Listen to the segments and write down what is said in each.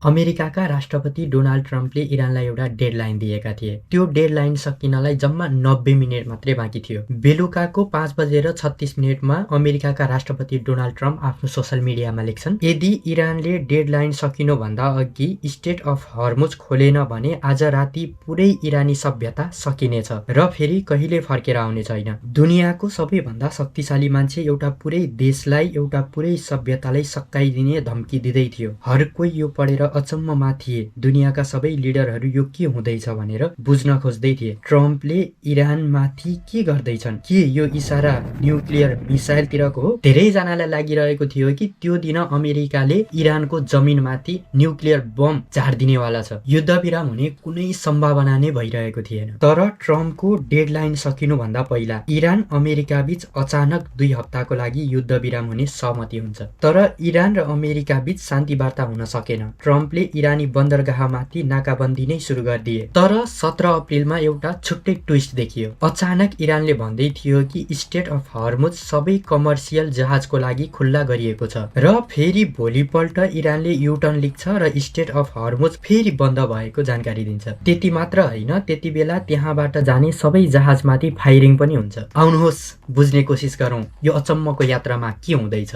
अमेरिकाका राष्ट्रपति डोनाल्ड ट्रम्पले इरानलाई एउटा डेडलाइन दिएका थिए। त्यो डेडलाइन सकिनलाई जम्मा 90 मिनेट मात्रै बाँकी थियो। बेलुकाको 5:36 अमेरिकाका राष्ट्रपति डोनाल्ड ट्रम्प आफ्नो सोशल मिडियामा लेख्छन्, यदि इरानले डेडलाइन सकिनुभन्दा अघि स्टेट अफ हर्मुज खोलेन भने आज राति पुरै इरानी सभ्यता सकिनेछ र फेरि कहिले फर्केर आउने छैन। दुनियाँको सबैभन्दा शक्तिशाली मान्छे एउटा पुरै देशलाई, एउटा पुरै सभ्यतालाई सकाइदिने धम्की दिँदै थियो। हर कोही यो पढेर अचम्ममा थिए। दुनियाँका सबै लिडरहरू यो के हुँदैछ भनेर बुझ्न खोज्दै थिए। ट्रम्पले इरानमाथि के गर्दैछन्? के यो इसारा न्युक्लियर मिसाइलतिरको हो? धेरैजनालाई लागिरहेको थियो कि त्यो दिन अमेरिकाले इरानको जमिनमाथि न्युक्लियर बम झार्दिनेवाला छ। युद्धविराम हुने कुनै सम्भावना नै भइरहेको थिएन। तर ट्रम्पको डेडलाइन सकिनुभन्दा पहिला इरान अमेरिका बीच अचानक 2 हप्ताको लागि युद्धविराम हुने सहमति हुन्छ। तर इरान र अमेरिका बीच शान्ति वार्ता हुन सकेन। ट्रम्पले इरानी बन्दरगाहमाथि नाकाबन्दी नै सुरु गरिदिए। तर 17 अप्रिलमा एउटा छुट्टै ट्विस्ट देखियो। अचानक इरानले भन्दै थियो कि स्टेट अफ हर्मुज सबै कमर्सियल जहाजको लागि खुल्ला गरिएको छ र फेरि भोलिपल्ट इरानले युटर्न लिन्छ र स्टेट अफ हर्मुज फेरि बन्द भएको जानकारी दिन्छ। त्यति मात्र होइन, त्यति बेला त्यहाँबाट जाने सबै जहाजमाथि फायरिङ पनि हुन्छ। आउनुहोस् बुझ्ने कोसिस गरौँ यो अचम्मको यात्रामा के हुँदैछ।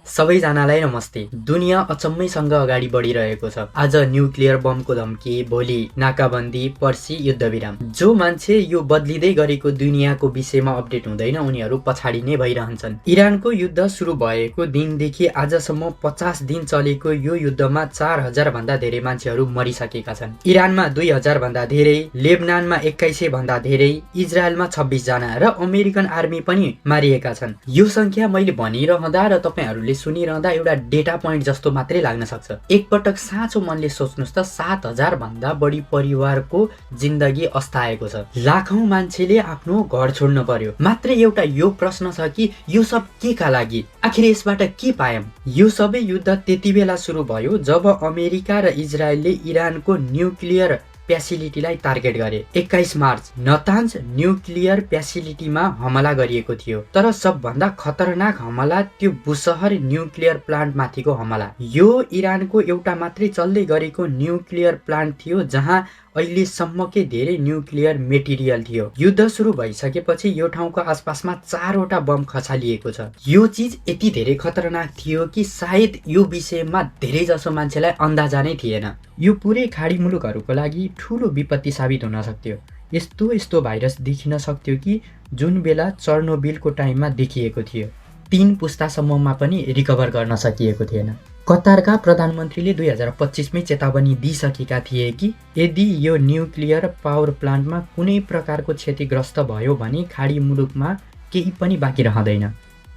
सबैजनालाई नमस्ते। दुनियाँ अचम्मैसँग अगाडि बढिरहेको छ। आज न्युक्लियर बमको धम्की, भोलि नाकाबन्दी, पर्सि युद्धविराम। जो मान्छे यो बदलिँदै गरेको दुनियाँको विषयमा अपडेट हुँदैन उनीहरू पछाडि नै भइरहन्छन्। इरानको युद्ध सुरु भएको दिनदेखि आजसम्म 50 दिन चलेको यो युद्धमा 4000 भन्दा धेरै मान्छेहरू मरिसकेका छन्। इरानमा 2000 भन्दा धेरै, लेबनानमा 2100 भन्दा धेरै, इजरायलमा 26 जना र अमेरिकन आर्मी पनि मारिएका छन्। यो संख्या मैले भनिरहँदा र तपाईहरुले सुनिरहँदा एउटा डेटा पोइन्ट जस्तो मात्रै लाग्न सक्छ। एकपटक साँचो मनले सोच्नुस् त 7000 भन्दा बढी परिवारको जिन्दगी अस्ताएको छ। लाखौं मान्छेले आफ्नो घर छोड्न पर्यो। मात्र एउटा यो प्रश्न छ कि यो सब के का लागि? आखिर यसबाट के पायौं? यो सबै युद्ध त्यति बेला सुरु भयो जब अमेरिका र इजरायलले इरानको न्युक्लियर फ्यासिलिटीलाई टार्गेट गरे। 21 मार्च नतान्ज न्युक्लियर फ्यासिलिटीमा हमला गरिएको थियो। तर सबभन्दा खतरनाक हमला त्यो बुशहर न्युक्लियर प्लान्ट माथिको हमला। यो इरानको एउटा मात्रै चल्दै गरेको न्युक्लियर प्लान्ट थियो जहाँ अहिलेसम्मकै धेरै न्युक्लियर मेटेरियल थियो। युद्ध सुरु भइसकेपछि यो ठाउँको आसपासमा 4 वटा बम खसालिएको छ। यो चीज यति धेरै खतरनाक थियो कि सायद यो विषयमा धेरै जसो मान्छेलाई अन्दाजा नै थिएन। यो पुरै खाडी मुलुकहरूको लागि ठूलो विपत्ति साबित हुन सक्थ्यो। यस्तो भाइरस देखिन सक्थ्यो कि जुन बेला चर्नोबिलको टाइममा देखिएको थियो। 3 पुस्तासम्ममा पनि रिकभर गर्न सकिएको थिएन। कतारका प्रधानमन्त्रीले 2025 मै चेतावनी दिइसकेका थिए कि यदि यो न्युक्लियर पावर प्लान्टमा कुनै प्रकारको क्षतिग्रस्त भयो भने खाडी मुलुकमा केही पनि बाँकी रहँदैन।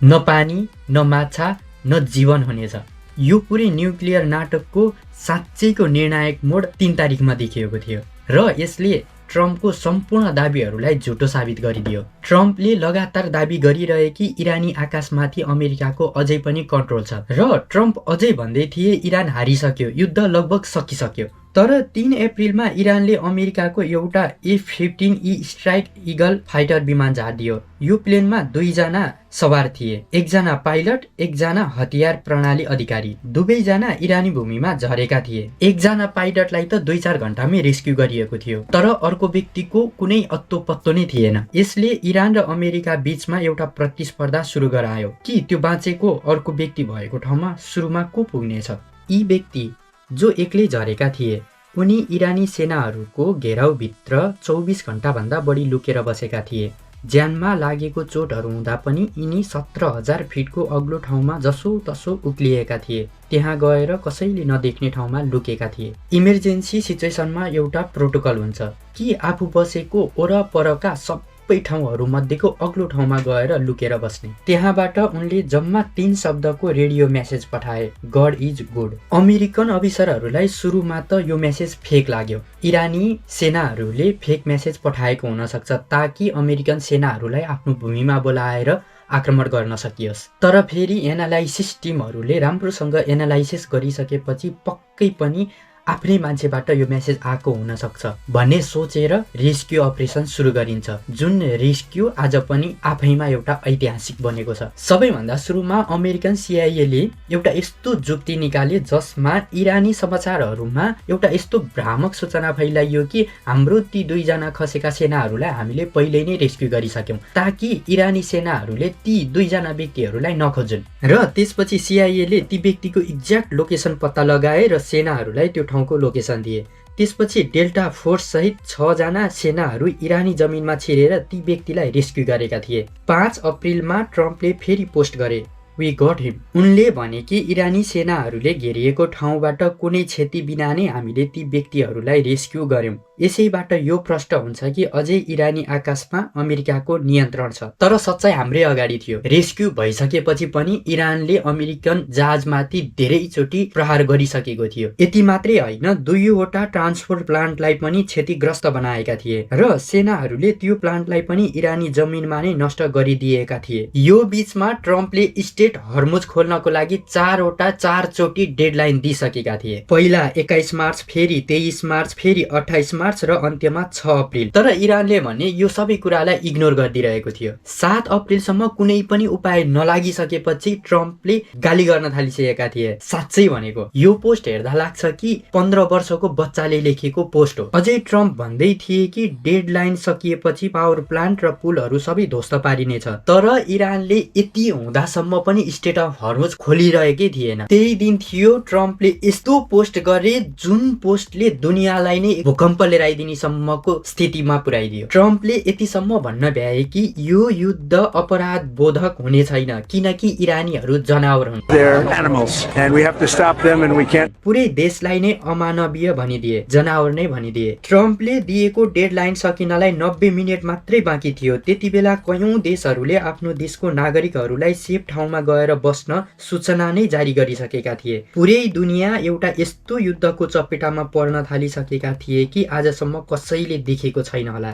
न पानी, न माछा, न जीवन हुनेछ। यो पुरै न्युक्लियर नाटकको साँच्चैको निर्णायक मोड 3 तारिखमा देखिएको थियो र यसले ट्रम्पको सम्पूर्ण दाबीहरूलाई झुटो साबित गरिदियो। ट्रम्पले लगातार दाबी गरिरहे कि इरानी आकाशमाथि अमेरिकाको अझै पनि कन्ट्रोल छ र ट्रम्प अझै भन्दै थिए इरान हारिसक्यो, युद्ध लगभग सकिसक्यो। तर 3 अप्रिलमा इरानले अमेरिकाको एउटा F-15E स्ट्राइक इगल फाइटर विमान झारिदियो। यो प्लेनमा 2 जना सवार थिए, 1 जना पाइलट, 1 जना हतियार प्रणाली अधिकारी। दुवैजना इरानी भूमिमा झरेका थिए। 1 जना पाइलटलाई त 2-4 घण्टामै रेस्क्यु गरिएको थियो, तर अर्को व्यक्तिको कुनै अत्तो पत्तो नै थिएन। यसले इरान र अमेरिका बीचमा एउटा प्रतिस्पर्धा सुरु गरायो कि त्यो बाँचेको अर्को व्यक्ति भएको ठाउँमा सुरुमा को पुग्नेछ। यी व्यक्ति जो एक्लै झरेका थिए उनी इरानी सेनाहरूको घेराउभित्र 24 घण्टा भन्दा बढी लुकेर बसेका थिए। ज्यानमा लागेको चोटहरू हुँदा पनि यिनी 17000 फिटको अग्लो ठाउँमा जसो तसो उक्लिएका थिए। त्यहाँ गएर कसैले नदेख्ने ठाउँमा लुकेका थिए। इमर्जेन्सी सिचुएसनमा एउटा प्रोटोकल हुन्छ कि आफू बसेको वरपरका सबै ठाउँहरू मध्येको अग्लो ठाउँमा गएर लुकेर बस्ने। त्यहाँबाट उनले जम्मा 3 शब्दको रेडियो मेसेज पठाए, गड इज गुड। अमेरिकन अफिसरहरूलाई सुरुमा त यो मेसेज फेक लाग्यो। इरानी सेनाहरूले फेक मेसेज पठाएको हुन सक्छ ताकि अमेरिकन सेनाहरूलाई आफ्नो भूमिमा बोलाएर आक्रमण गर्न सकियोस्। तर फेरि एनालाइसिस टिमहरूले राम्रोसँग एनालाइसिस गरिसकेपछि पक्कै पनि आफ्नै मान्छेबाट यो मेसेज आएको हुन सक्छ भन्ने सोचेर रेस्क्यु अपरेसन सुरु गरिन्छ, जुन रेस्क्यु आज पनि आफैमा एउटा ऐतिहासिक बनेको छ। सबैभन्दा सुरुमा अमेरिकन सिआइएले एउटा यस्तो जुक्ति निकाले जसमा इरानी समाचारहरूमा एउटा यस्तो भ्रामक सूचना फैलाइयो कि हाम्रो ती दुईजना खसेका सेनाहरूलाई हामीले पहिले नै रेस्क्यु गरिसक्यौं ताकि इरानी सेनाहरूले ती दुईजना व्यक्तिहरूलाई नखोजुन्। र त्यसपछि सिआइएले ती व्यक्तिको एक्ज्याक्ट लोकेसन पत्ता लगाए र सेनाहरूलाई त्यो ठाउँको लोकेसन दिए। त्यसपछि डेल्टा फोर्स सहित 6 जना सेनाहरू इरानी जमिनमा छिरेर ती व्यक्तिलाई रेस्क्यु गरेका थिए। 5 अप्रिलमा ट्रम्पले फेरि पोस्ट गरे, वी गट हिम। उनले भने कि इरानी सेनाहरूले घेरिएको ठाउँबाट कुनै क्षति बिना नै हामीले ती व्यक्तिहरूलाई रेस्क्यु गर्यौं। यसैबाट यो प्रष्ट हुन्छ कि अझै इरानी आकाशमा अमेरिकाको नियन्त्रण छ। तर सच्चाइ हाम्रै अगाडि थियो। रेस्क्यु भइसकेपछि पनि इरानले अमेरिकन जहाजमाथि धेरैचोटि प्रहार गरिसकेको थियो। यति मात्रै होइन, 2वटा ट्रान्सपोर्ट प्लान्टलाई पनि क्षतिग्रस्त बनाएका थिए र सेनाहरूले त्यो प्लान्टलाई पनि इरानी जमिनमा नै नष्ट गरिदिएका थिए। यो बीचमा ट्रम्पले स्टेट हर्मुज खोल्नको लागि 4 चोटि डेडलाइन दिइसकेका थिए। पहिला 21 मार्च, फेरि 23 मार्च, फेरि 28 मार्च र अन्त्यमा 6 अप्रिल। तर इरानले भने यो सबै कुरालाई इग्नोर गरिदिरहेको थियो। 7 अप्रिलसम्म कुनै पनि उपाय नलागिसकेपछि ट्रम्पले गाली गर्न थालिसकेका थिए। साँच्चै भनेको यो पोस्ट हेर्दा लाग्छ कि 15 वर्षको बच्चाले लेखेको पोस्ट हो। अझै ट्रम्प भन्दै थिए कि डेडलाइन सकिएपछि पावर प्लान्ट र पुलहरू सबै ध्वस्त पारिनेछ। तर इरानले यति हुँदासम्म पनि स्टेट अफ हर्मुज खोलिरहेकै थिएन। त्यही दिन थियो ट्रम्पले यस्तो पोस्ट गरे जुन पोस्टले दुनियाँलाई नै भूकम्प ल्याइदिनेसम्मको स्थितिमा पुर्याइदियो। ट्रम्पले यतिसम्म भन्न भ्याए कि यो युद्ध अपराध बोधक हुने छैन किनकि इरानीहरू जनावर हुन्। पुरै देशलाई नै अमानवीय भनिदिए, जनावर नै भनिदिए। ट्रम्पले दिएको डेडलाइन सकिनलाई 90 मिनेट मात्रै बाँकी थियो। त्यति बेला कयौं देशहरूले आफ्नो देशको नागरिकहरूलाई सेफ ठाउँमा गएर बस्न सूचना नै जारी गरिसकेका थिए। पुरै दुनियाँ एउटा यस्तो युद्धको चपेटामा पर्न थालिसकेका थिए कि आजसम्म कसैले देखेको छैन होला।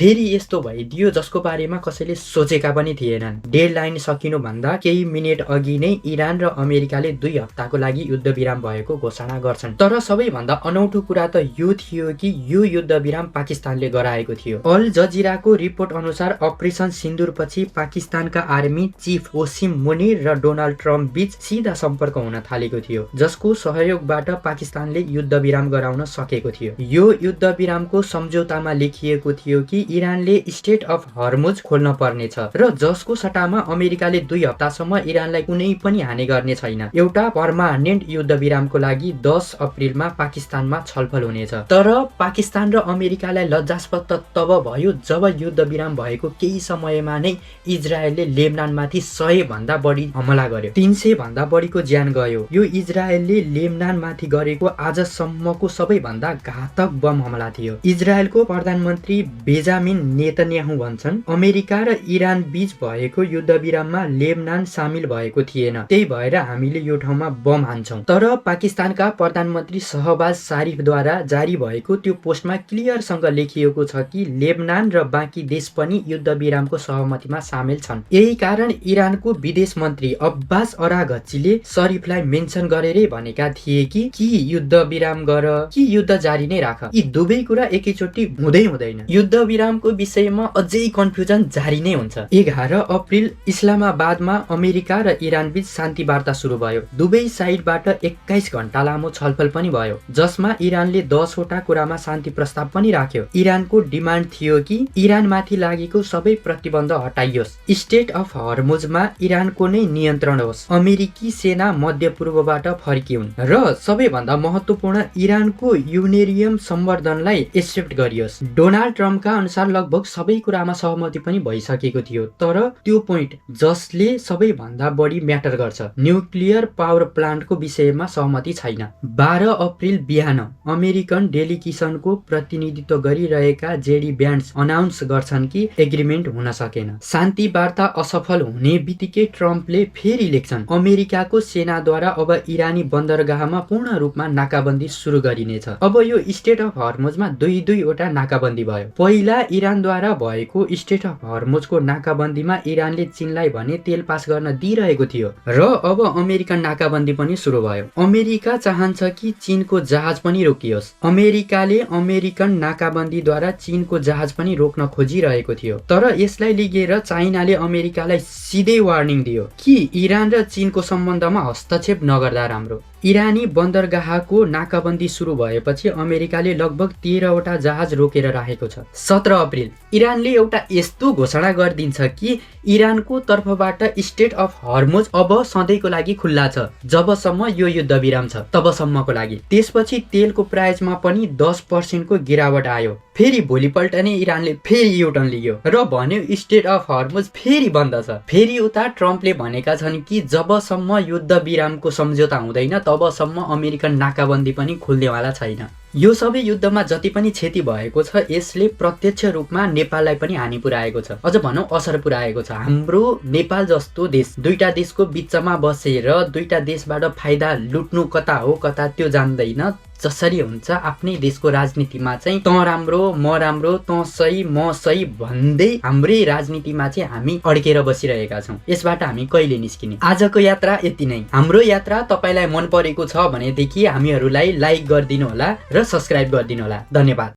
फेरि यस्तो भइदियो जसको बारेमा कसैले सोचेका पनि थिएनन्। डेडलाइन सकिनु भन्दा केही मिनेट अघि नै इरान र अमेरिकाले 2 हप्ताको लागि युद्ध विराम भएको घोषणा गर्छन्। तर सबैभन्दा अनौठो कुरा त यो थियो कि यो युद्ध विराम पाकिस्तानले गराएको थियो। अल जजिराको रिपोर्ट अनुसार अपरेसन सिन्दुर पछि पाकिस्तानका आर्मी चिफ ओसिम मुनिर र डोनाल्ड ट्रम्प बीच सिधा सम्पर्क हुन थालेको थियो, जसको सहयोगबाट पाकिस्तानले युद्ध विराम गराउन सकेको थियो। यो युद्ध विरामको सम्झौतामा लेखिएको थियो कि इरानले स्टेट अफ हर्मुज खोल्न पर्नेछ र जसको सट्टामा अमेरिकाले 2 हप्तासम्म इरानलाई कुनै पनि हानि गर्ने छैन। एउटा पर्मानेन्ट युद्ध विरामको लागि 10 अप्रिलमा पाकिस्तानमा छलफल हुनेछ। तर पाकिस्तान र अमेरिकालाई लज्जास्पद तब भयो जब युद्ध विराम भएको केही समयमा नै इजरायलले लेबनानमाथि 100 भन्दा बढी हमला गर्यो। 300 भन्दा बढीको ज्यान गयो। यो इजरायलले लेबनानमाथि गरेको आजसम्मको सबैभन्दा घातक बम हमला थियो। इजरायलको प्रधानमन्त्री बेन्जामिन नेतन्याहु भन्छन्, अमेरिका र इरान बीच भएको युद्ध विराममा लेबनान सामेल भएको थिएन, त्यही भएर हामीले यो ठाउँमा बम हान्छौं। तर पाकिस्तानका प्रधानमन्त्री शहबाज शरीफद्वारा जारी भएको त्यो पोस्टमा क्लियरसँग लेखिएको छ कि लेबनान र बाँकी देश पनि युद्ध विरामको सहमतिमा सामेल छन्। यही कारण इरानको विदेश मन्त्री अब्बास अराघचीले शरीफलाई मेन्सन गरेरै भनेका थिए कि युद्ध विराम गर कि युद्ध जारी नै राख। यी दुवै कुरा एकैचोटि हुँदैन। युद्ध विरामको विषयमा अझै कन्फ्युजन जारी नै हुन्छ। 11 अप्रिल इस्लामाबादमा अमेरिका र इरान बीच शान्ति वार्ता सुरु भयो। दुवै साइडबाट 21 घण्टा लामो छलफल पनि भयो, जसमा इरानले 10 वटा कुरामा शान्ति प्रस्ताव पनि राख्यो। इरानको डिमान्ड थियो कि इरानमाथि लागेको सबै प्रतिबन्ध हटाइयोस्, स्टेट अफ हर्मुजमा इरानको नै नियन्त्रण होस्, अमेरिकी सेना मध्यपूर्वबाट फर्किउन् र सबैभन्दा महत्त्वपूर्ण इरानको युरेनियम सम्वर्धनलाई एक्सेप्ट गरियोस्। डोनाल्ड ट्रम्पका अनुसार लगभग सबै कुरामा सहमति पनि भइसकेको थियो। तर त्यो पोइन्ट जसले सबैभन्दा बढी म्याटर गर्छ, न्युक्लियर पावर प्लान्टको विषयमा सहमति छैन। 12 अप्रिल बिहान अमेरिकन डेलिगेसनको प्रतिनिधित्व गरिरहेका जेडी भ्यान्स अनाउन्स गर्छन् कि एग्रिमेन्ट हुन सकेन। शान्ति वार्ता असफल हुने बित्तिकै ट्रम्पले फेरि लेख्छन्, अमेरिकाको सेनाद्वारा अब इरानी बन्दरगाहमा पूर्ण रूपमा नाकाबन्दी सुरु गरिनेछ। अब यो स्टेट अफ हर्मुजमा 2 वटा नाकाबन्दी भयो। पहिला पहिला इरानद्वारा भएको स्ट्रेट अफ हर्मुजको नाकाबन्दीमा इरानले चीनलाई भने तेल पास गर्न दिइरहेको थियो र अब अमेरिकन नाकाबन्दी पनि सुरु भयो। अमेरिका चाहन्छ कि चीनको जहाज पनि रोकियोस्। अमेरिकाले अमेरिकन नाकाबन्दीद्वारा चीनको जहाज पनि रोक्न खोजिरहेको थियो, तर यसलाई लिएर चाइनाले अमेरिकालाई सिधै वार्निङ दियो कि इरान र चीनको सम्बन्धमा हस्तक्षेप नगर्दा राम्रो। इरानी बन्दरगाहको नाकाबन्दी सुरु भएपछि अमेरिकाले लगभग 13वटा जहाज रोकेर राखेको छ। 17 अप्रिल इरानले एउटा यस्तो घोषणा गरिदिन्छ कि इरानको तर्फबाट स्ट्रेट अफ हर्मुज अब सधैँको लागि खुल्ला छ, जबसम्म यो युद्ध विराम छ तबसम्मको लागि। त्यसपछि तेलको प्राइसमा पनि 10% को गिरावट आयो। फेरि भोलिपल्ट नै इरानले फेरि युटर्न लियो र भन्यो स्ट्रेट अफ हर्मुज फेरि बन्द छ। फेरि उता ट्रम्पले भनेका छन् कि जबसम्म युद्ध विरामको सम्झौता हुँदैन तबसम्म अमेरिकन नाकाबन्दी पनि खुल्नेवाला छैन। यो सबै युद्धमा जति पनि क्षति भएको छ यसले प्रत्यक्ष रूपमा नेपाललाई पनि हानि पुर्याएको छ, अझ भनौँ असर पुर्याएको छ। हाम्रो नेपाल जस्तो देश दुईटा देशको बिचमा बसेर दुईटा देशबाट फाइदा लुट्नु कता हो कता त्यो जान्दैन। जसरी हुन्छ आफ्नै देशको राजनीतिमा चाहिँ तँ राम्रो म राम्रो, तँ सही म सही भन्दै हाम्रै राजनीतिमा चाहिँ हामी अड्केर बसिरहेका छौँ। यसबाट हामी कहिले निस्किने? आजको यात्रा यति नै। हाम्रो यात्रा तपाईँलाई मन परेको छ भनेदेखि हामीहरूलाई लाइक गरिदिनु होला र सब्स्क्राइब गरिदिनु होला। धन्यवाद।